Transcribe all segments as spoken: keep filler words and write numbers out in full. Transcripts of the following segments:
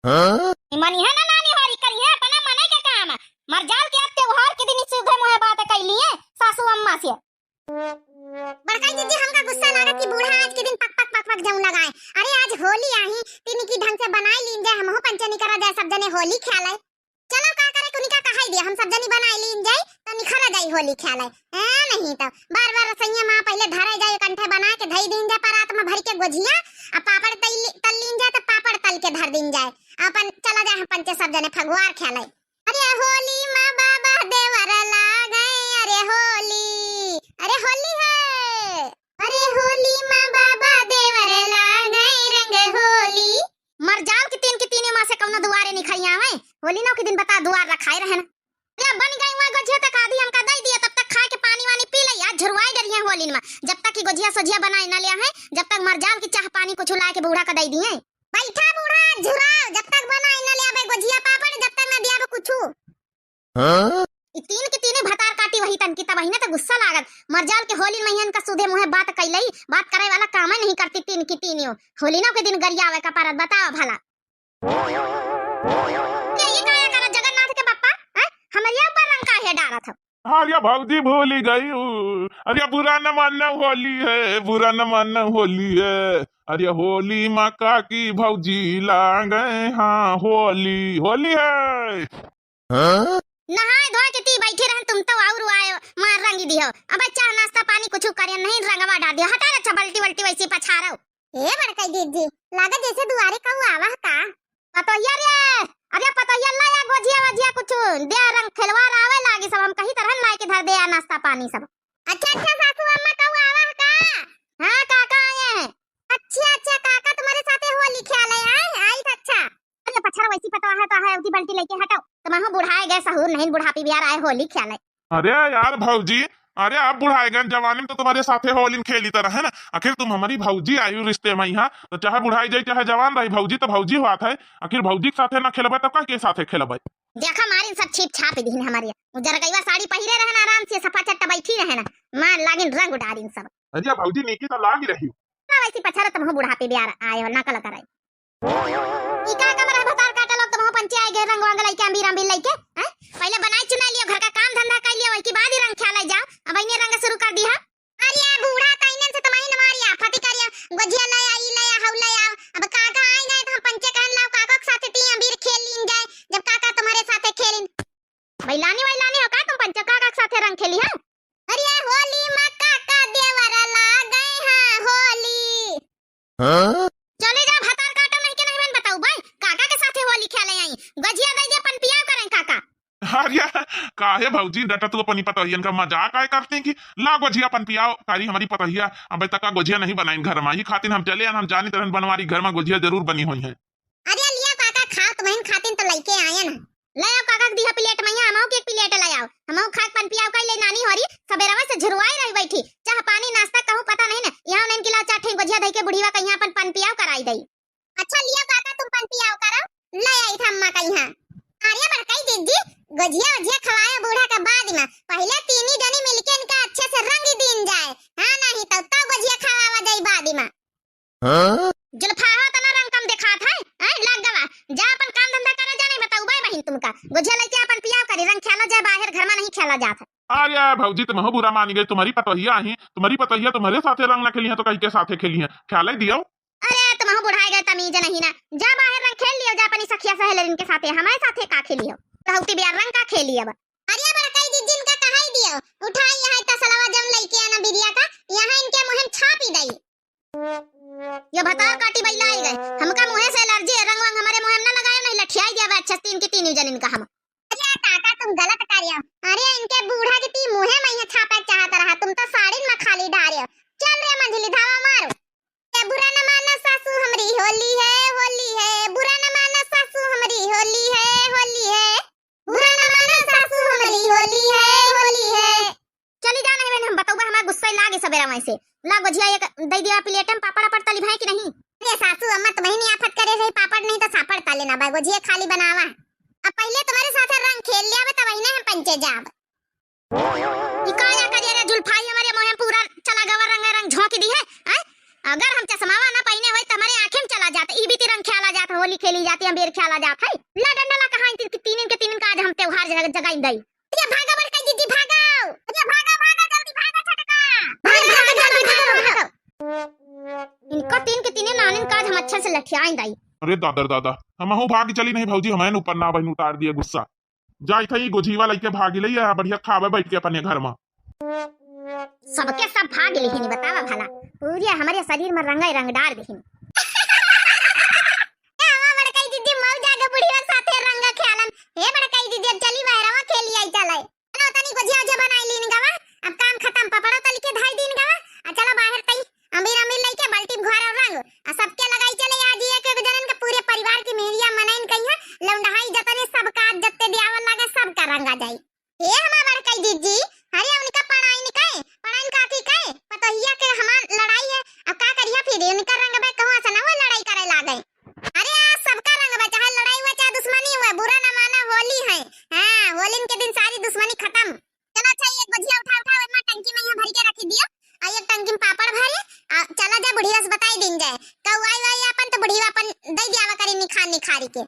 हाँ? ई मनिहे ना नानी होरी, करिहे अपना मने के काम। मरजाल के आज त्योहार के दिन सुधे मुँहे बात कइली है सासू अम्मा से। बड़काई जीजी, हमका गुस्सा लागत कि बूढ़ा आज के दिन पक पक पक पक जऊँ लगाए। अरे आज होली आही, तिनकी ढंग से बनाई लीन जाए, हमहू पंचनी करा जाए, सब जने होली खेले। चलो का करे, कुनिका कहाई दिया, हम सब जनी बनाई लीन जाए, तो निखरा जाई होली खेले। ए, नहीं तो बार बार रसोइया माँ पहिले धरे जाए, कंठे बना के धई दीन जाए, परात में भर के गोझिया, आ पापड़ तल, तल लीन जाए, तो पापड़ तल के धर दीन जाए, अपन चला जाए हम पंचे सब जने फगुआर खेले। अरे होली मा बाबा देवर लागे, अरे होली, अरे होली है। अरे होली मा बाबा देवर लागे रंग होली। मरजाल के तीन के तीन माँ से कौनो दुआरे निखई आवे। होली नौ के दिन बता दुआर रखाए रहे ना। या बन गई हुआ गोझिया तक आधी हमका दई दिया, तब तक खाए के पानी वानी पी ले, आज झुरवाए डरिया होली मा। जब तक कि गोझिया सोझिया बनाए ना लिया है, जब तक मरजाल की चाह पानी कुछ लाए के बूढ़ा का दई दिए। बैठा बूढ़ा, झुराओ, जब तक बनाई ना ले आवे गोझिया पापड़, जब तक ना दियाबे कुछु। हाँ? ई तीन के तीने भतार काटी वही तन की, तब वही ना तो गुस्सा लागत। मरजाल के होली में इनका सुधे मुँहे बात कैलई, बात करे वाला काम नहीं करती तीन की तीनियो। होली ना के दिन गरियावे का परत, बताओ भला। ये, ये काया करत जगन्नाथ के पप्पा, हैं? हमरिया ऊपर रंग काहे डारत हो? अरे भौजी भूली गई हूँ। अरे बुरा न मानना होली है, बुरा न मानना होली है। अरे होली माँ काकी भौजी लागे, हाँ होली, होली है। हाँ? नहाए धोए के ती बैठी रहन तुम तो और आए मार रंगी दियो। अब चाह नाश्ता पानी कुछ करे नहीं, रंगवा डार दियो। हटा रे अच्छा बल्टी वल्टी वैसी पछारो। ए बड़कई दीदी, लागत जैसे दुआरे कहू आवा है का? पतोहिया रे, अरे पतोहिया ला या गोझिया वोझिया कुछ दे, रंग खेलवार आवे लागी सब, हम कही तरहन लाए के धर दे या नाश्ता पानी सब। अच्छा अच्छा सासू अम्मा कहू आवा है का? हाँ काका आए हैं। अच्छा अच्छा काका तुम्हारे साथे होली खेले आए, आई था अच्छा। अरे पछर वैसी पतवा है तो है, उठी बल्टी लेके हटाओ। तुम हो बुढ़ाए गए सहूर नहीं, बुढ़ापी बियार आए होली खेले। अरे यार भौजी, अरे आप बुढ़ाए गए, जवानी में तो तुम्हारे साथे होली में खेली तरह है ना, आखिर तुम हमारी भौजी आई हो रिश्ते में यहाँ, तो चाहे बुढ़ाई जाई चाहे जवान रही, भौजी तो भौजी हुआ था, आखिर भौजी के साथे ना खेलबे तो कह के साथे खेलबे? देखा मारिन सब छीप छाप दीन हमारे, वो जरगईवा साड़ी पहिरे रहना आराम से सफा चट्टा बैठी रहना, मार लागिन रंग उडारिन सब। अरे भौजी नीकी तो लागी रही हो। ना वैसी पछर तुम हो बुढ़ापी बियार आए हो, नकल कराई। ई का कमरा है भतार काटा लोग, तुम हो पंचे आए गए रंग वंग लइके, अम्बीर अम्बीर लइके, हैं? पहिले बनाई चुनाई लियो, घर का काम धंधा कर लियो, वही के बाद ही रंग ख्याल आई जाओ। अब इन्हें रंग शुरू कर दी है। अरे यार बूढ़ा, कइनन से तुम्हारी नमारी आफत ही करिया, गोझिया ले आई, ले आ, हऊ ले आ। अब काका आई गए तो हम पंचे कहन लाओ, काका के साथे ती अम्बीर खेल लीन जाए, जब काका तुम्हारे साथे खेलिन। बैलानी वैलानी हो का तुम पंचे काका के साथे रंग खेली है? अरे होली मा काका देवर लागे हाँ होली। हाँ? चले जा भतार काटा नहीं के नहीं बन बताऊ भाई, काका के साथे होली खेले आई, गोझिया दे दे पन पियाव करें काका। अरे काहे भौजी डटा तू अपनी पतोहियन का मजाक आए करते हैं कि ला गोझिया पन पियाव कारी हमारी पतोहिया, अबे तक का गोझिया नहीं बनाइन घर में, ही खातिन हम चले आन, हम जानी तरहन बनवारी घर में गोझिया जरूर बनी हुई है। अरे लिया काका खाओ, तुम्हें खातिन तो लइके आयन। ले आओ काका के दिहा प्लेट में, हमहू के एक प्लेट ले आओ, हमहू खाए के पन पियाव कर ले नानी होरी, सबेरवा से झुरवाई रही बैठी, चाह पानी नाश्ता कहूँ पता नहीं न, यहाँ नहीं किला चार ठे गोझिया धई के बुढ़ीवा कहीं अपन पन पियाव कराई दई। अच्छा लिया काका तुम पन पियाव करो, ले आई था अम्मा का यहाँ। अरे बड़कई दीदी, गोझिया ओझिया खवाए बूढ़ा के बाद में, पहले तीनी जनी मिलके इनका अच्छे से रंग दीन जाए, हाँ नहीं तो, तो गोझिया खवावा जाई बाद में। हाँ? जुल्फा हो तना रंग कम देखात है, हैं? लाग गवा, जा अपन काम धंधा करा, जा नहीं बताऊ बाय बहिन तुमका। गोझिया लइके अपन पियाव करी, रंग खेला जाए बाहर, घर में नहीं खेला जात है। अरे भौजी तुम हो बुरा मानी गई, तुम्हारी पतोहिया ही, तुम्हारी पतोहिया तुम्हारे साथे रंग ना खेली है तो कहीं के साथे खेली है, खेला ही दियो। अरे तुम हो बुढ़ाए गए तमीज नहीं ना, जा बाहर रंग खेल लियो, जा अपनी सखिया सहेलरिन के साथे, हमारे साथे का खेली हो? बुढ़ौती बियार रंग का खेली अब? अरे बड़कई दीदी इनका कहाई दियो, उठाई यहाँ तसलवा जम लइके आना बिरिया का, यहाँ इनके मुँह में छापी दई। ये भतार काटी बैला आई गए। हमका मुँहे से एलर्जी है, रंग वंग हमारे मुँहे में ना लगायो, नहीं लठियाई दिया बे, अच्छा तीन की तीन जन इनका हम। अरे काका तुम गलत करियो। अरे इनके बूढ़ा की ती मुँहे में ये छापे चाहत रहा, तुम तो साड़िन में खाली डारियो। चल रे मंझली धावा मारो। ए बुरा न माना सासू हमरी होली है, होली है, बुरा न माना सासू हमरी होली है, होली है। बुरा न माना सासू हमरी होली है, होली है। चली जा नहीं बहन, हम बतौबा, हमार गुस्सा लागे सबेरा वहीं से। ला गोझिया एक दे दिया प्लेट में, पापड़ वापड़ तली भाई कि नहीं? अरे सासू अम्मा तुम्हें नहीं आफत करे रही, पापड़ नहीं तो सापड़ तले ना बा, गोझिया खाली बनावा। अब पहले तुम्हारे साथ रंग खेल लिया बा, तब वही हम पंचे जाब। ई का या करिया रे जुल्फाई, हमारे मुँहे पूरा चला गवा रंग, रंग झोंक दी है, हैं? अगर हम चश्मावा ना पहने होई तो हमारे आँखें में चला जात, ई बीती रंग ख्याला जात हो। होली खेली जाती, हम बेर ख्याला जात है। ला डंडा ला कहाँ, इन तीन, तीन दिन के तीन दिन का आज हम त्योहार जग-, जगाइन दई। अरे भागा बड़काई दीदी, भागो। अरे भागा, भागा, जल्दी भागा छोटका। भागा, भागा, जल्दी भागा, भागा। इनका तीन के तीने नानिन का आज हम अच्छा से लठियाइन दई। अरे दादा रे दादा, हमहू भाग चली नहीं भौजी, हमैन ऊपर ना बहिन उतार दिए गुस्सा। जाई थई गोझीवा लइके भागी लइया, बढ़िया खावे बैठ के अपने घर मा। सबके सब भाग लिहिन, बतावा भला, पूरे हमरे शरीर मा रंगे रंग डार दिहिन। ए हमार बड़काई दीदी, मऊ जाके बुढ़िया साथे रंग खेलन। हे बड़काई दीदी, अब चली बहरवा खेली आई चले। चलो तनी गोझिया ओझिया बनाई लीन गवा, अब काम खतम, पपड़ो तली के धाई दीन गवा, आ चलो बाहर तई अमीर अमीर लइके बाल्टी भर और रंग, आ सबके लगाई चले आज एक एक जनन के पूरे परिवार की मेहरिया मनइन कहिया, लौंडहाई जतने सबका जत्ते दियावल लागे सबका रंगा जाई। हे हमार बड़काई दीदी, अरे उनका पढ़ाइन के, पढ़ाइन काकी के, पतोहिया के हमार लड़ाई है, अब का करिया फिर उनका रंगबे कहूँ असन वो लड़ाई करे लागे। अरे आज सबका रंगबे, चाहे लड़ाई हुआ चाहे दुश्मनी हुआ, बुरा न माना होली है। हाँ, होलिन के दिन सारी दुश्मनी खतम। चलो अच्छा, एक गोझिया उठा उठा एक टंकी मा यहाँ भरी के रखी दियो, और एक टंकी मा पापड़ भरी, आ चला जा बुढ़िया से बताई दीन जाए, कऊ आई वाई अपन तो बुढ़िया अपन दई दियावा करी निखार निखारी के।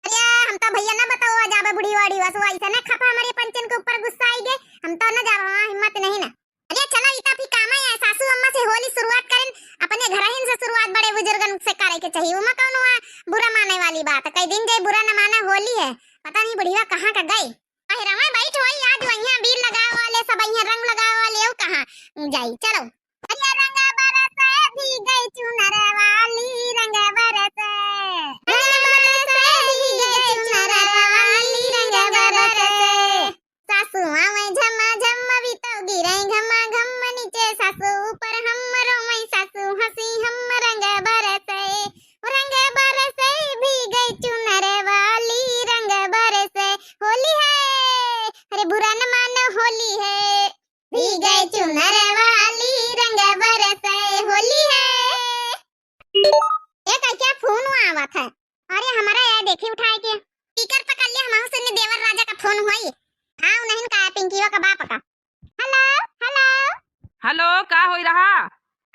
अरे हम तो भैया ना बताओ, आ जाबे बुढ़िया उढ़िया से, ऐसे ना खपा हमरे पंचन के ऊपर गुस्सा आई गए, हम तो ना जाबे, हमार हिम्मत नहीं ना। अरे चलो, इता भी काम है, सासू अम्मा से होली शुरुआत करें, अपने घरहिन से शुरुआत बड़े बुजुर्गन से करे के चाहिए, उमा कौन हुआ बुरा माने वाली बात, कई दिन जाए बुरा न माने होली है, पता नहीं बुढ़िया कहाँ का गई। अरे रवा बैठ होई, आज वहिया अबीर लगावे वाले, सब वहिया रंग लगावे वाले, वो कहाँ जाई, चलो। अरे रंग बरसे भीगे चुनर वाली, रंग बरसे। रंग बरसे भीगे चुनर वाली, रंग बरसे। सासू आवे झमा झम, अभी तो गिरे घमा घम, नीचे सासू ऊपर हम, रोवे सासू हंसी हम, रंग बरसे, रंग बरसे भीगे चुनर वाली, रंग बरसे। होली है, अरे बुरा न मानो होली है। भीगे चुनर वाली रंग बरसे होली है। ए, का क्या फोन हुआ आवत है? अरे, हमारा यार देखी उठाए के। स्पीकर पकड़ लिया, हम सुननी देवर राजा का फोन हुई। हाँ, उन्हीं का है, पिंकीवा का बाप का। हेलो, हेलो। हेलो, का होई रहा?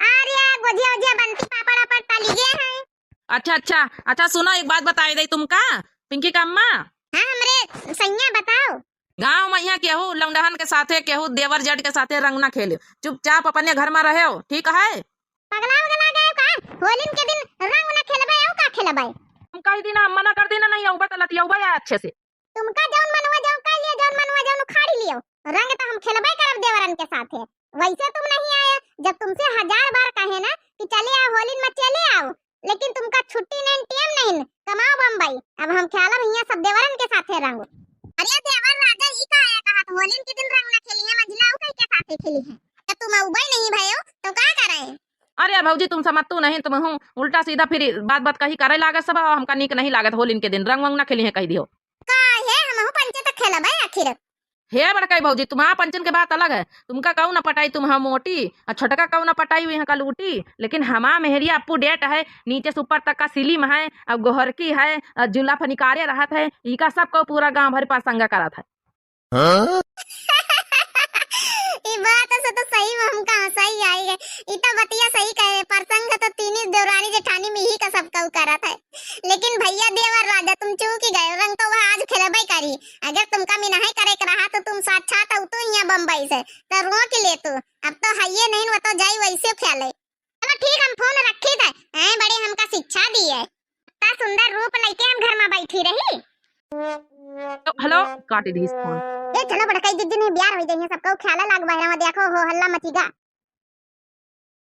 अरे, गोझिया, ओझिया बनती, पापड़, वापड़ तली गए हैं। अच्छा, अच्छा, अच्छा, सुनो, एक बात बताई दई तुमका, पिंकी का अम्मा। हाँ, हमरे सैया बताओ। गाँव मा यहाँ केहू लौंडहन के साथे, केहू देवर जेठ के साथे रंग ना खेले। चुपचाप अपने घर मा रहो, ठीक है? पगला उगला गए का? होलिन के दिन रंग ना खेलबे, अउ का खेलबे? हम कही दीन, हम मना कर दीन, नहीं अउबे त लतियउबे अच्छे से। तुमका जौन मनवा जौन कह लिया, जौन मनवा जौन उखाड़ी लियो। रंग तो हम खेलबे करब देवरन के साथे। वैसे तुम नहीं आए, जब तुमसे हजार बार कहे ना कि चले आओ होलिन मा चले आओ, लेकिन तुमका छुट्टी नहीं, टेम नहीं, कमाओ बम्बई। अब हम खेलब हियाँ सब देवरन के साथे रंग। अरे देवर राजा, ई का है कहत, होलिन के दिन रंग ना खेली है, मंझिला उ कई के साथे खेली है? जब तुम अउबे नहीं भयो, तो का करे? अरे भौजी, तुम समझतू नहीं, तुम हूँ उल्टा सीधा फिर बात बात कही करे लागत सब, और हमका नीक नहीं लागत होलिन के दिन रंग वंग ना खेली है कही दियो। का है, हमहू पंचे तो खेलबे आखिर। हे बड़काई भौजी, तुम्हार पंचन के बात अलग है, तुमका कहू ना पटाई, तुम हम मोटी, और छोटका कहू ना पटाई, हुई का लूटी, लेकिन हमार मेहरिया up to date है, नीचे से ऊपर तक का slim है, और गोहरकी है, और जुल्ला फनिकारे रहत है, इका सब को पूरा गाँव भर पासंगा करत है। हाँ? ई बात से तो सही में हमका हंसाई आई है। ई तो बतिया सही कहे, प्रसंग तो तीनी देवरानी जेठानी में ही का सब कहू करत है। लेकिन भैया देवर राजा तुम चूक गए, रंग तो वह आज खेलबे करी। अगर तुमका मिनहाई करे के रहा तो तुम साक्षात अउतू हियाँ बम्बई से, तो रोक लेतू। अब तो हइये नहीं, वो तो जाई वैसे खेले। चलो ठीक, हम फोन रखी थे। हैं बड़े हमका शिक्षा दिए, इतना सुंदर रूप लइके हम घर में बैठी रही। तो हेलो, काट दीस फोन। ए चलो बड़काई दीदी नहीं बियार हो जाइए, सबको ख्याल लाग बहरा में, देखो हो हल्ला मचीगा।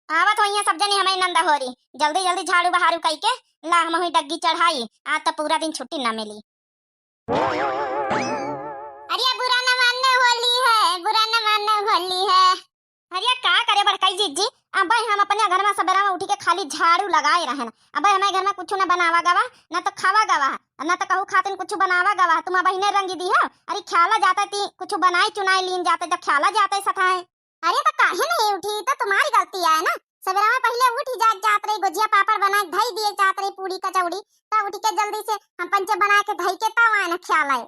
आवत होइहैं सब जनी हमरी नंदा होरी, जल्दी जल्दी झाड़ू बहारू कइके ला हम हुई डग्गी चढ़ाई, आज तो पूरा दिन छुट्टी ना मिली। अरे बुरा न मानो होली है, बुरा न मानो होली है। अरे का करे बड़काई जीजी, अबे हम अपने घर में सबेरा में उठी के खाली झाड़ू लगाए रहन, अबे हमारे घर में कुछ ना बनावा गवा, ना तो खावा गवा, ना तो कहू खातिन कुछ बनावा गवा, तुम अबे ने रंगी दी हो। अरे ख्याला जाता ती कुछ बनाए चुनाए लीन जाते, जब ख्याला जाते सथाए। अरे तो काहे नहीं उठी, तो तुम्हारी गलती है ना। सवेरा में पहले उठी जात, जात रही, गोजिया पापड़ बना के धई दिए जात रही, पूड़ी कचौड़ी, तब उठ के जल्दी से हम पंचे बना के धई के तब आए ना ख्याल आए।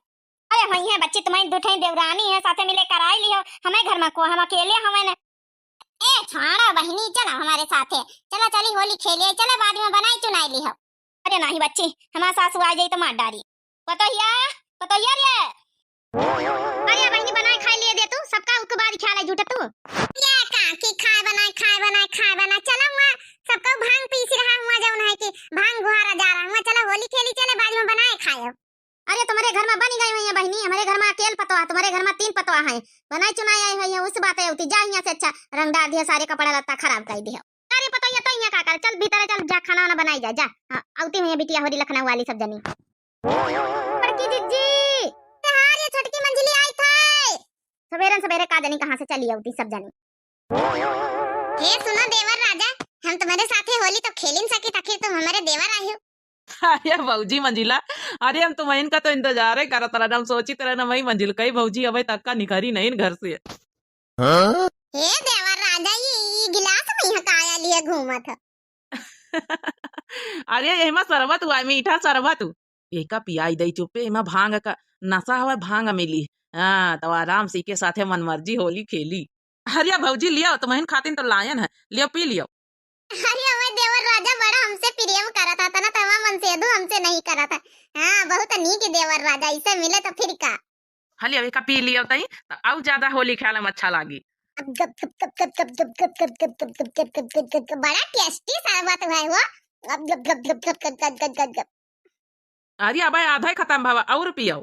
अरे होइहैं बच्ची, तुम्हारी दुठई देवरानी है, साथे मिले कराई लिहो, हमें घर में को हम अकेले हमें न। ए छोड़ा बहिनी, चलो हमारे साथे, चलो चली होली खेलिए, चलो बाद में बनाई चुनाई लिहो। अरे नाही बच्ची, हमार सासू आ जाई तो मार डारी। पतोहिया, पतोहिया रे। अरे बहिनी, बनाए खाए लिए दे तू, सबका उके बाद ख्याल है झूठे तू। ये काकी खाए बनाए, खाए बनाए, खाए बनाए, चला हुआ सबका भांग पीस रहा हुआ जौन है कि भांग गुहारा जा रहा हुआ, चला होली खेली चले, बाद में बनाए खाए। अरे तुम्हरे घर मा बनी गई हुई है बहिनी, हमरे घर मा अकेल पतवा, तुम्हरे घर मा तीन पतवा है, बनाए चुनाए आई हुई है, उस बात है उती जा हियाँ से अच्छा रंग डार दिया, सारे कपड़ा लत्ता खराब कर दिया। अरे पतोहिया तो हियाँ का कर, चल भीतर चल, जा खाना वाना बनाई जा, जा। हाँ, अउती हुई है बिटिया होरी लखनऊ वाली सब जनी। बड़की जिज्जी। अरे हाँ रे छोटकी मंझली आई थे। सबेरन सबेरे का जनी कहाँ से चली अउती सब जनी। हे सुनो देवर राजा, हम तुम्हरे साथे होली तो खेलिन सकी, आखिर तुम हमरे देवर आयो। अरे भौजी मंझिला, अरे हम तुम्हइन का तो इंतजारे करत रहन, हम सोचित रहन वही मंझिल कई भौजी अबे तक का निकरी नहीं घर से। हाँ? हे देवर राजा, ई, ई गिलास में यहाँ काया लिए घूमत ह? अरे एहमा शरबत हुआ, मीठा शरबत हु। एका पियाई दई चुप्पे, एहमा भांग का नशा हवा, भांग मिली। हाँ, तो आराम से इके साथे मनमर्जी होली खेली। अरे भौजी लिया, तुम्हइन खातिन तो लायन है, लियो पी लियो। अरे ओए देवर राजा बड़ा हमसे प्रेम करत ह, तना तमा मन से दू हमसे नहीं करत ह। हाँ, बहुत नीक देवर राजा, इसे मिले तो फिर का। हलिया एका पी लियो तई, तो अउ ज्यादा होली खेले में अच्छा लागी। अब गप, गप, गप, बड़ा टेस्टी शरबत है वो। अब गप, गप, गप, गप, गप, गप, गप, गप, गप। अरे अबे आधा ही खत्म भवा, और पियो।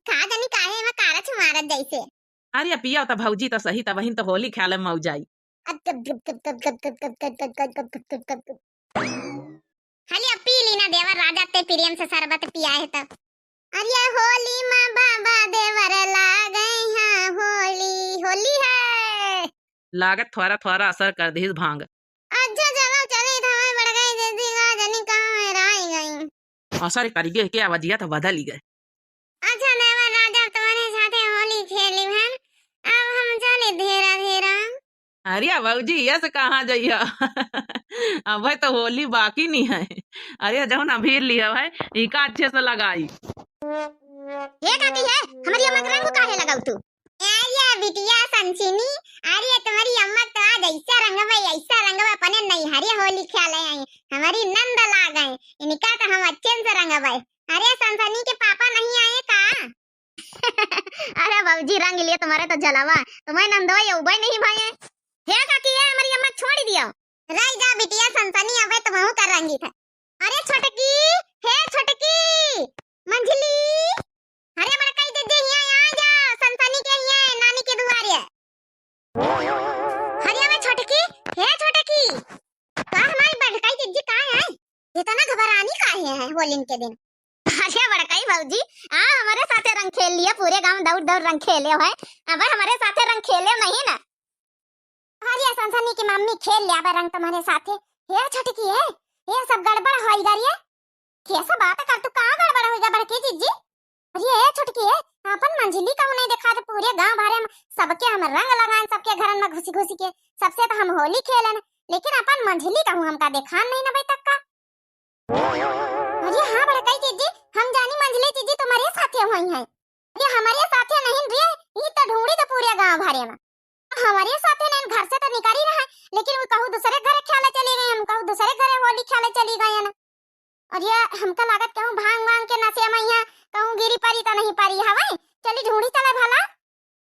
का जानी काहे में कारच मारत जैसे। अरे पियो त भौजी त सही, तबहिन त होली खेले में मौज आई। अब गप, गप, गप, गप, गप, गप। हलिया पी ली ना देवर राजा, ते प्रेम से शरबत पियाए है तब। अरे होली मा बाबा देवर लागे हैं होली, होली है। लागत थोड़ा थोड़ा असर कर दिस भांग। अच्छा चलो चली, थमे बड़ गई दीदी का जनी कहाँ हेराई गई। असर करिए के आवाजिया तो बदल ही गए। अच्छा देवर राजा तुम्हारे साथे होली खेली हन, अब हम चली धीरे धीरे। अरे भौजी, यस कहाँ जइहा? अबे तो होली बाकी नहीं है। अरे जौन अबीर लिया है, इका अच्छे से लगाई। ये काकी है, हमारी अम्मा के रंग काहे लगाऊ तू? अरे बिटिया संसिनी, अरे तुम्हारी अम्मा तो आज ऐसा रंगवा, ऐसा रंगवा अपने नैहरे होली खेले आई, हमारी नंद लागे, इनका तो हम अच्छे से रंगवा। अरे संसनी के पापा नहीं आए का? अरे भौजी, रंग लिए तुम्हारे तो जलावा, तुम्हें नंदोई उबई नहीं भये। हे काकी, ये हमारी अम्मा छोड़ दियो। रह जा बिटिया संसनी, अबे तुमहू का रंगी था। अरे छोटकी, हे छोटकी, मंझली, अरे बड़कई दीदी, हियाँ आ जा, संसनी के हियाँ, नानी के दुआरे। अरे अबे छोटकी, हे छोटकी, का हमारी बड़कई दीदी का है? इतना घबरानी काहे है होलिन के दिन? अरे बड़कई भौजी, आ हमारे साथे रंग खेल लिए, पूरे गांव दौड़ दौड़ रंग खेले है। अब हमारे साथे रंग खेले नहीं ना। अरे संसनी की मम्मी खेल लिया बा रंग तुम्हारे साथे। हे छोटकी है, ये सब गड़बड़ होई गा रे। कैसे बात कर तू, कहाँ गड़बड़ होई गा बड़की जीजी? अरे ए छोटकी है, अपन मंझली कहूँ नहीं देखा दे, पूरे गांव भरे में सबके हम रंग लगाएन, सबके घरन में घुसी घुसी के, सबसे तो हम होली खेलन, लेकिन अपन मंझली कहूँ हमका देखान नहीं ना भाई तक का। अरे हाँ बड़कई जीजी, हम जानी मंझली जीजी तुम्हारे साथे हुई हैं। अरे हमारे साथे नहीं रे, ई तो ढूंढी तो पूरे गांव भरे में। हमारे साथे नहीं, घर से तो निकली रहा, लेकिन वो कहूँ दूसरे घरे खेले चली गई, हम कहूँ दूसरे घरे होली खेले चली गई ना। अरे हमका लागत कहूँ भांग वांग के नशे में यहाँ कहूँ गिरी परी तो नहीं परी हवे, चली ढूंढी चले भला।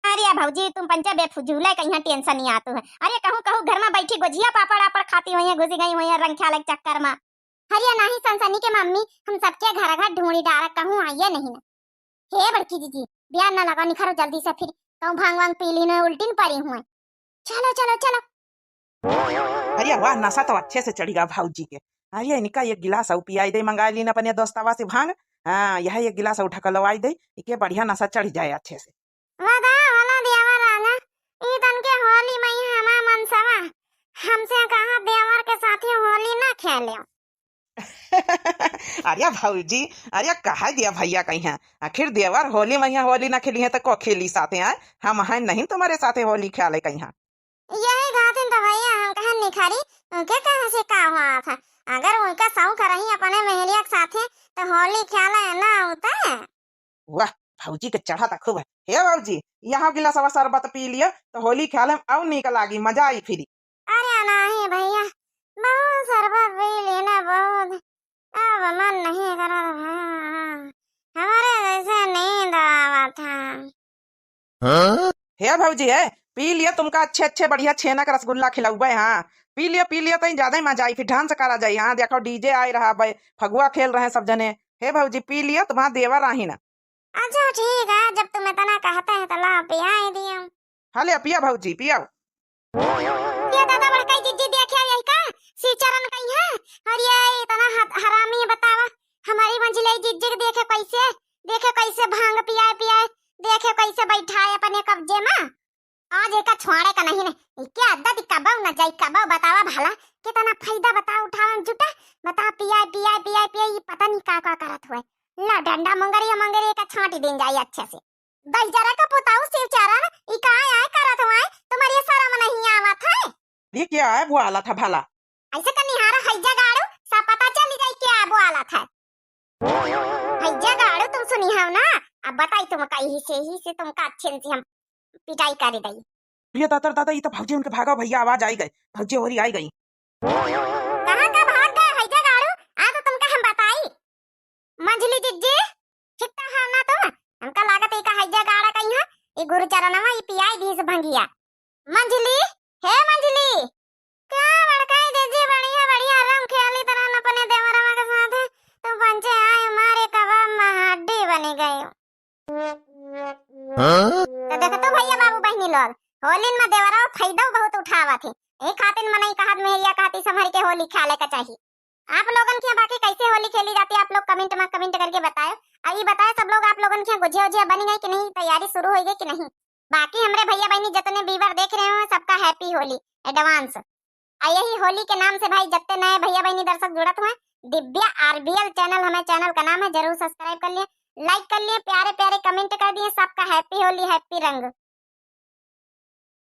अरे भौजी, तुम पंचा बेफजूले कहीं टेंशन नहीं आतू है। अरे कहूँ कहूँ घर में बैठी गोझिया पापड़ आपड़ खाती हुई है, घुसी गई हुई है रंग खेले के चक्कर में। अरे नाही संसनी के मम्मी, हम सबके घर घर ढूंढी डारा कहूँ आइए नहीं ना। हे बड़की जीजी, बियान ना लगा, निखरो जल्दी से फिर कहूँ भांग वांग पी ली ना, उल्टी न परी हुए। चलो चलो चलो। अरे वाह, नशा तो अच्छे से चढ़ी गा भौजी के। अरे इनका एक गिलास और पियाई दे, मंगाई ली ना अपने दोस्तावा से भांग। हाँ, यह एक गिलास और ढकलवाई दे, इके बढ़िया नशा चढ़ जाए अच्छे से। वादा वाला देवर राजा, ई तन के होली मई हमा मनसवा, हमसे कहा देवर के साथे होली ना खेले। अरे भौजी, अरे कहा दिया भैया कहीं, आखिर देवर होली मई होली ना खेली है तो को खेली साथे आए? हम हैं नहीं तुम्हारे साथे होली खेले कहीं। यही खातिर तो भैया हम कहे निखरी, उनके कहे से का हुआ था? अगर उनका शौक रही अपने मेहरिया के साथे तो होली खेले ना होता। वाह, भौजी के चढ़ा था खूब। हे भौजी, यहाँ गिलासवा शरबत पी लियो तो होली खेले में और नीक लागी, मजा आई फिरी। अरे नाही भैया, बहुत शरबत पी लेना बहुत। अब मन नहीं करत भा, हमरे जैसे नींद आवत है। हाँ? हे भौजी, हे, पी लियो तुमका अच्छे अच्छे बढ़िया छेना का रसगुल्ला खिलउबे, हाँ। पी लियो, पी लियो, तई ज्यादा ही मजा आई, फिर डांस करा जाई। हाँ, देखो, डीजे आए रहा बे, फगुआ खेल रहे सब जने। हे भौजी, पी लियो, तुम्हार देवर आही ना। अच्छा ठीक है, जब तुम इतना कहते हैं तो ला पियाई दियो। हाँ, ले पिया भौजी, पियाओ। ये दादा, बड़काई जिज्जी देखे आई का? शिवचरण कहीं है? और ये इतना ह-, हरामी है, बतावा। हमारी मंझली जिज्जी के देखे कैसे, देखे कैसे भांग पियाए पियाए, देखे कैसे बैठा है अपने कब्जे में। आज एका छोड़े का नहीं ने, इके आदत कबो न जाई, कबो बतावा भला, कितना फायदा बता उठावन जुटा, बता पियाए पियाए पियाए पियाए, ये पता नहीं का का करत हुए। ला डंडा मंगरिया मंगरिया का छांटी दिन जाई अच्छे से। दहिजरा का पुताऊ शिवचरण, ई का आय करत हुआ है? तुम्हारी शर्म नहीं आवत है? ये क्या है बोआलत है भला? ऐसे का निहारा हैजा गाड़ू, सब पता चली जाई क्या बोआलत है। हैजा गाड़ू तुम सुनी हो ना, अब बताई तुमका, यही से, यही से तुमका अच्छे से हम पिटाई कर दई। ये दातर दादा, ये तो भौजी उनके भागा भैया, आवाज आई गई, भौजी होरी आई गई। कहाँ का भाग गए हैजा गाड़ू? आ तो तुमका हम बताई। मंझली जिज्जी, ठीक तो है ना तुम? हमका लागत है का हैजा गाड़ा कहीं है, ये गुरुचरणवा ये पियाई दीस भंगिया। मंझली, हे मंझली, का बड़काई जिज्जी बढ़िया बढ़िया रंग खेली तरह अपने देवरवा के साथ, तू पंचे आए मारे कबाब में हड्डी बनी गई। हाँ? तो देखो तो भैया बाबू बहनी लोग, होलिन में देवरवा फायदा बहुत उठावत है। यही खातिर मनई कहत मेहरिया कहती संभर के होली खेले का चाहिए। आप लोगन के यहाँ बाकी कैसे होली खेली जाती है, आप लोग comment में comment करके बताए। और ये बताए सब लोग, आप लोगन के यहाँ गुझिया उझिया बनी गई कि नहीं, तैयारी शुरू हो गई कि नहीं। बाकी हमरे भैया बहनी जितने viewer देख रहे हो, सबका happy होली advance। और यही होली के नाम से भाई जितने नए भैया बहनी दर्शक जुड़त हुए, दिव्या आरबीएल channel हमें channel का नाम है, जरूर subscribe कर लिए, like कर लिए, प्यारे प्यारे comment कर दिए। सबका happy होली, happy रंग।